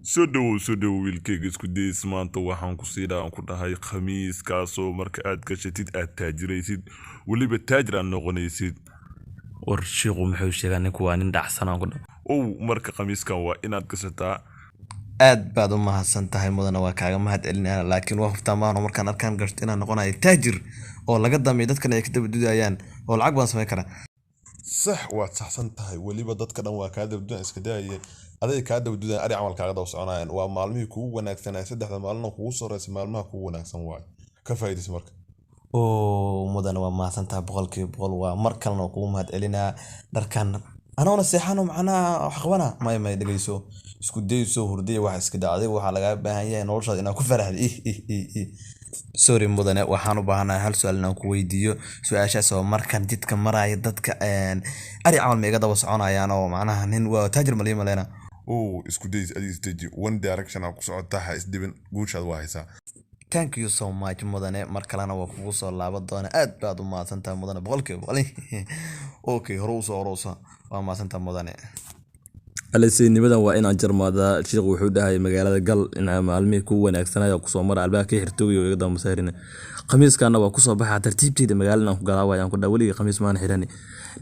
Soo dhowow, soo dhowow wiilkayga. Isku days maanta waxaan ku siidhaa aan ku dhahay khamiiskaasoo marka aad gashatid aad taajiraysid, weliba taajir aad noqonaysid. War shiiqu muxuu sheegaa? Ninku waa nin dhacsan aan ku dhahay. Ow, marka khamiiskan waa inaad gashataa. Aad baad u mahadsan tahay mudane, waa kaaga mahad celinaya, laakiin waa hubtaa maano markaan arkaan gashto inaan noqonayo taajir oo laga dambeeyo dadkan ay ka daba dudayaan oo lacag baan samayn karaa. Sax, waad saxsan tahay. Weliba dadka dhan waa kaa dabadudaan, iska daaye aday kaa dabadudaan, ari camal kaaga daba soconayaan. Waa maalmihii kugu wanaagsanaa, saddexda maalin kugu soreysa, maalmaha kugu wanaagsan waaye, ka faa'iidaysa marka. Oo mudane, waa mahadsan tahay 100%. Waa mar kalena waa kugu mahad celinaa. Dharkan anoona seexano macnaha wax qabana maya maya. Dhegeyso, isku dayso hurdaya wax iska daa. Adiga waxaa lagaa baahan yahay noloshaada inaad ku faraxdo. Ih ih ih ih, sorry mudane, waxaan u baahanahay hal su-aal inaan ku weydiiyo. Su-aashaas oo markaan jidka maraayo dadka ari camal ma iga daba soconayaan oo macnaha nin waa taajir malii maleyna? Oo isku days, adiga isdeji, one direction aa ku socotaa, ha isdhibin, guushaad waa haysaa. Thank you so much mudane, mar kalena waa kugu soo laaban doona. Aad baad u mahadsantahay mudane, 100%. Okay, hore usoo, hore usoo, waa mahadsantahay mudane. Aliseynimadan waa inaan jarmaadaa. Shiiqu wuxuu dhahay magaalada gal inaa maalmihii ku wanaagsanaya kusoo mara albaabka ka xirtoogiyo iga damba saarina. Khamiiskana waa kusoo baxaa tartiibteyda magaalada inaan ku galaa waayaan ku dhahay. Weligay khamiis maan xirani,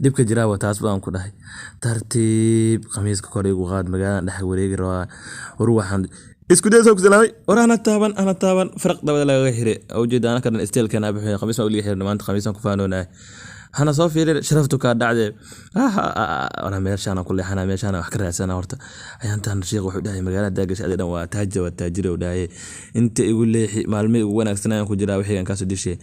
dhibka jiraa waa taas baan ku dhahay. Tartiib khamiiska kor igu qaad, magaaladan dhex wareegi rabaa. War waxaan isku day soo ku salaamay. War ana taaban, ana taaban, faraq dabada lagaga xire ujeeda. Ana kadan isteelkan abuxay, khamiis maa weligay xiran, maanta khamiisaan ku faanoonahay. Hana soo fiirin, sharaftu kaa dhacde. Wana meeshaan ku leexana, meeshaan wax ka raadsana. Horta ayaantan sheekh wuxuu dhahay magaalada daagasha adiga dhan waa taajir, waa taajir uu dhahay. Inta igu leexi, maalmihii ugu wanaagsanayaan ku jiraa, wixii aan kaasoo dishay.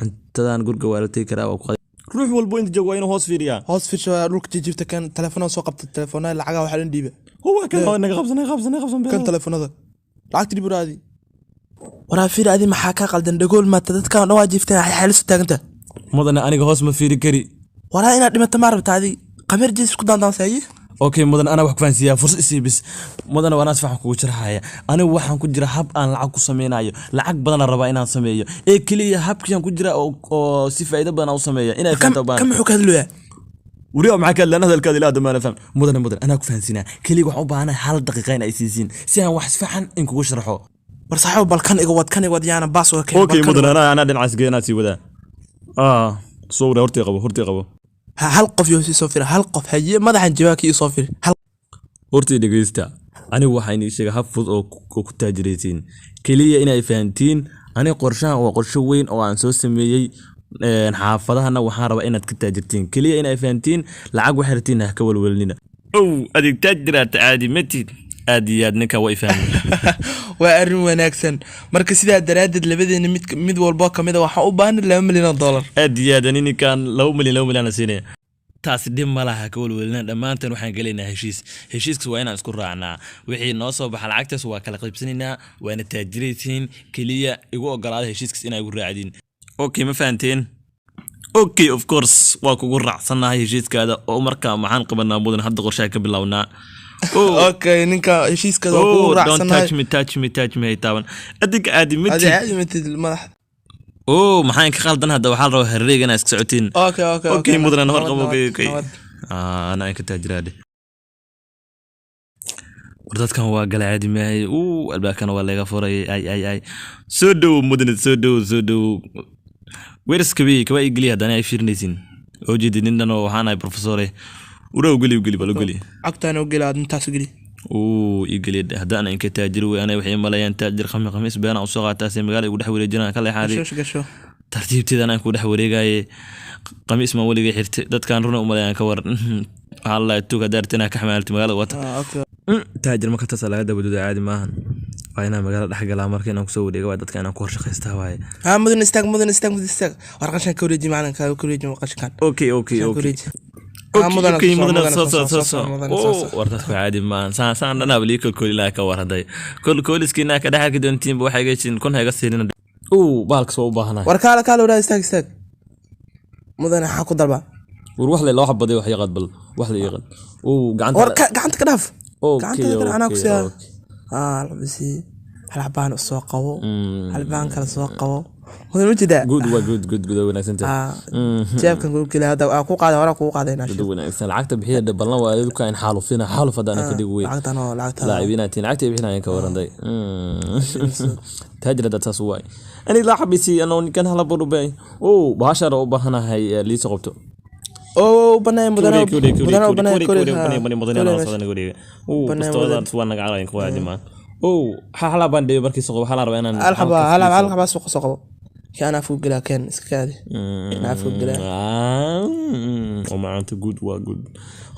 Cuntadan guriga waa la tegi karaa, waa ku ruux walbo inta joogo waa inuu hoos fiiriyaa. Hoos fiirsho, dhulka jijibta. Kan telefoonada soo qabta, telefoonada lacagaha waxaa dhan dhiiba. Huwa kan naga qabsan, naga qabsan, naga qabsan. Kan telefoonada lacagta dhiib adi. Waraa fiir adi, maxaa ka qaldan? Dhagool maata? Dadkan dhan waa jiifteen, xeelisu taaganta. Mudane, aniga hoos ma fiiri kari. Waraa inaad dhimato ma rabta adi? Qameer jees isku daandaansaye. Okay mudan, anaa wax ku fahansiiyaa, fursad isii bis mudan. Waa anaa si fiican kugu sharxaya. Anigu waxaan ku jira hab aan lacag ku sameynayo, lacag badan aan rabaa inaan sameeyo ee keliya habkiaan ku jira oo si faa'iido badan aan u sameeya inay fahanto baan. Kan muxuu ka hadlayaa? Wariyaa maxaa ka hadlaan? Hadalkaada ilaa hadda maana faham. Mudane, mudan, anaa ku fahansiinaa. Keliya waxaan u baahanahay hal daqiiqa in ay siisiin si aan wax si fiican in kugu sharxo. War saaxiib, bal kan iga wad, kan iga wad, yaana baas uga keen. Okay mudan, anaa dhinacaas gee, anaa sii wadaa. Soo wada, hortii qabo, hortii qabo. Hal qof yoo sii soo firi, hal qof haye madaxan jawaabka ii soo firi hal. Hortii dhegeysta, anigu waxaa inii sheegay hab fudud oo ku taajiraysiin, keliya inay fahantiin. Aniga qorshahan waa qorsho weyn oo aan soo sameeyey. Xaafadahana waxaan rabaa inaad ka taajirtiin, keliya inay fahantiin. Lacag waxay rabtiin ha ka walwalnina. Ow, adig taajiraata caadi matid, aad iyo aad ninka waa i fahmay. Waa arrin wanaagsan. Marka sidaa daraaddeed labadeena mid mid walbo ka mid a waxaan u baahnay $2 milyan. Aad iyo aad, ani ninkan 2 milyan, 2 milyan la siinaya, taasi dhib ma laha, ka walwalina. Dhammaanteen waxaan gelaynaa heshiis. Heshiiskaas waa inaan isku raacnaa. Wixii noo soo baxa lacagtaas waa kala qaybsanaynaa, waana taajiraysiin. Keliya igu ogolaada heshiiskaas inaa igu raacdiin. Okay, ma fahanteen? Okay, of course, waa kugu raacsannahay heshiiskaada. Oo marka maxaan qabanaa mudan? Hadda qorshaha ka bilownaa. Oh, okay, ninka heshiiskaada waa kugu oh, don't raacsanahay. Touch me, touch me, touch me, hay taaban adinka aadi adi matid. Caadi matid madax. Oh, maxaan ka qaldan? Hadda waxaa la rabaa hareeriga inaa iska socotiin. Okay. Okay mudan, hor nabad, qabo. Nabad, okay. Nabad. Anaa inka taajiraade. War dadkan waa gala caadi maahay. Uu albaabkana waa laga furay. Ay ay ay, soo dhow mudane, soo dhow, soo dhow. Weris kabi kaba ii geliya haddana ay fiirinaysin oo jeedi nin dhan oo waxaan ahay professore. Ura ugeli, ugeli, bal ugeli. Cagtaana u geli, aad intaas u geli. Uu ii geliya. Haddana inka taajir wey. Anay waxay malayaan taajir khamiis beena usoo qaataasay magaala igu dhex wareejinaan ka leexaaday. Gasho gasho. Tartiibteeda anaan ku dhex wareegaye. Qamiis maan weligay xirtay, dadkan runa umalayaan ka waran. Waxaa la tuug haddaa rabtid inaad ka xamaalto magaalada wata. Okay. Taajir marka taasaa laga dabaduda, caadi maahan. Waa inaan magaalada dhex galaa marka inaan kusoo wareega, waa dadka inaan ku hor shaqaystaa waaye. Ha mudan istaag, mudan istaag, mudan istaag. War qashan ka wareeji, macalinka ka wareeji qashankan. Okay. Qashan ka Okay. wareeji. Ah, mudane, okay, soo, mudane, mudane, soo soo, soo soo, soo soo, mudane, soo, Oh, soo. War dadku caadi maahan. Saan saan dhanaaba lii kolkooli lahaa ka war. Hadday kolkooliskiinaa ka dhex arki doontiinba waxay iga heshiin kun ha iga siinina. Uu bahalkas waa u baahanahay. War kaala, kaala, waraa istaag, istaag mudane, maxaa ku dalba? War wax le loo xabaday, wax yaqaad, bal wax la yaqaad. Uu gacanta. War gacanta ka dhaaf. Okay. Gacanta ka dhaaf, anaa ku Okay. siyaa. Okay. Labisi hal xabaan soo qabo, hal baan kale soo qabo. Mudan ma jidaa? Good waa good, good, good, wanaagsan tahay. Ah, jeebkan kuu geliya hadda, aa ku qaaday, hore kugu qaaday Good, wanaagsan. Lacagta bixiya dhabalna waa dadka in xaalufina xaaluf haddana ka dhig wey. Lacagtan oo lacagtan laacibiinaatiin lacagta ay bixinayaan ka waranday taajir haddaad saas u waay ani laa xabisi anoo ninkan hala barubay o bahashaan u baahanahay liisa qabto. Oo banaan mudana, mudana banaan kore. Hal xaba, hal xaba suuqa soo qabo, kii anaa afku gelaa, keen iska kaadi, anaa afku gelaa. Maanta good waa good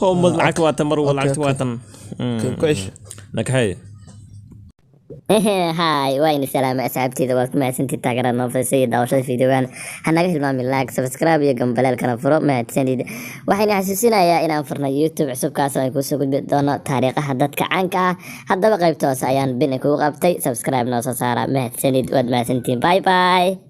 ho mad lacagta waa tan mar waa lacagta waa tan. Ku cish. Nakaxeeye. Hi, waa ini salaamay asxaabteyda, waad ku mahadsantiid taageerada noo fidisay iyo daawashada fiidiyogan. Ha naga hilmaamin like, subscribe iyo gambaleelkana furo. Mahadsanid. Waxayna xasuusinayaa inaan furnay YouTube cusub, kaasoo ay kuusoo gudbi doono taariikhaha dadka caanka ah. Haddaba qaybta hoose ayaan bin kugu qabtay, subscribe noo soo saara. Mahadsanid, waad mahadsantihiin, bye bye.